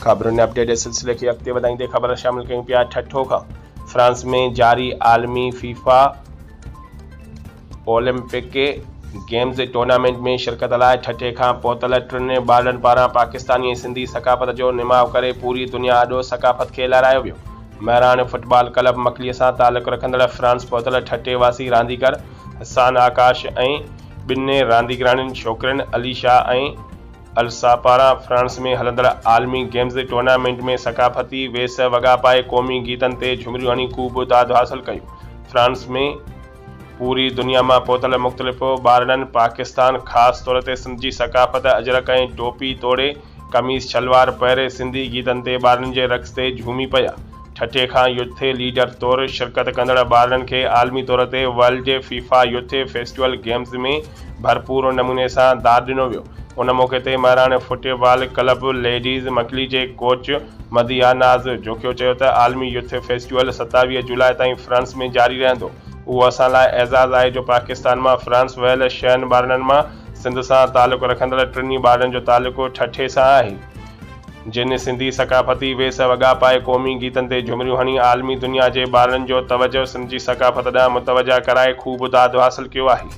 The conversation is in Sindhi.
خبرن اپڊيٽ جي سلسلي کي اڳتي وڌائيندي خبر شامل ڪيون پيا ٺٽو کان فرانس ۾ جاري عالمي فيفا اولمپڪ گيمز ٽورنامينٽ ۾ شرڪت لاء ٺٽي کان پهتل ٽن ٻارڙن پاران پاڪستاني ۽ سنڌي ثقافت جو نماء ڪري پوري دنيا آڏو ثقافت کي لهرايو ويو. مهراڻ فٽبال ڪلب مڪلي سان تعلق رکندڙ فرانس پهتل ٺٽي واسي رانديگر حسان آڪاش ۽ ٻن رانديگراڻين ڇوڪرين عليشا ۽ السا پاران فرانس ۾ هلندڙ عالمي گيمز ٽورنامينٽ ۾ ثقافتي ويس وڳا پائي قومي گيتن تي جهمريون هڻي خوب داد حاصل ڪيو. فرانس ۾ پوري دنيا مان پهتل مختلف ٻارڙن پاڪستان خاص طور تي سنڌ جي ثقافت اجرڪ ۽ ٽوپي توڙي قميص شلوار پهري سنڌي گيتن تي ٻارڙن جي رقص تي جهومي پيا. ٺٽي کان يوٿ ليڊر طور شرڪت ڪندڙ ٻارڙن کي عالمي طور تي world FIFA youth festival games ۾ ڀرپور نموني سان داد ڏنو ويو. ان موقعي تي Mehran football club ladies Makli جي ڪوچ مديحه ناز جوکيو چيو ته عالمي يوٿ فيسٽيول 27 جولاء تائين فرانس ۾ جاري رهندو، اهو اسان لاء اعزاز آهي جو پاڪستان مان فرانس ويل ڇهن ٻارڙن مان سنڌ سان تعلق رکندڙ ٽنهي ٻارڙن جو تعلق ٺٽي سان آهي. جن سنڌي ثقافتي ويس وڳا پائي قومي گيتن تي جهمريون هڻي عالمي دنيا جي ٻارڙن جو توجهه سنڌ جي ثقافت ڏانهن متوجهه ڪرائي خوب داد حاصل ڪيو آهي.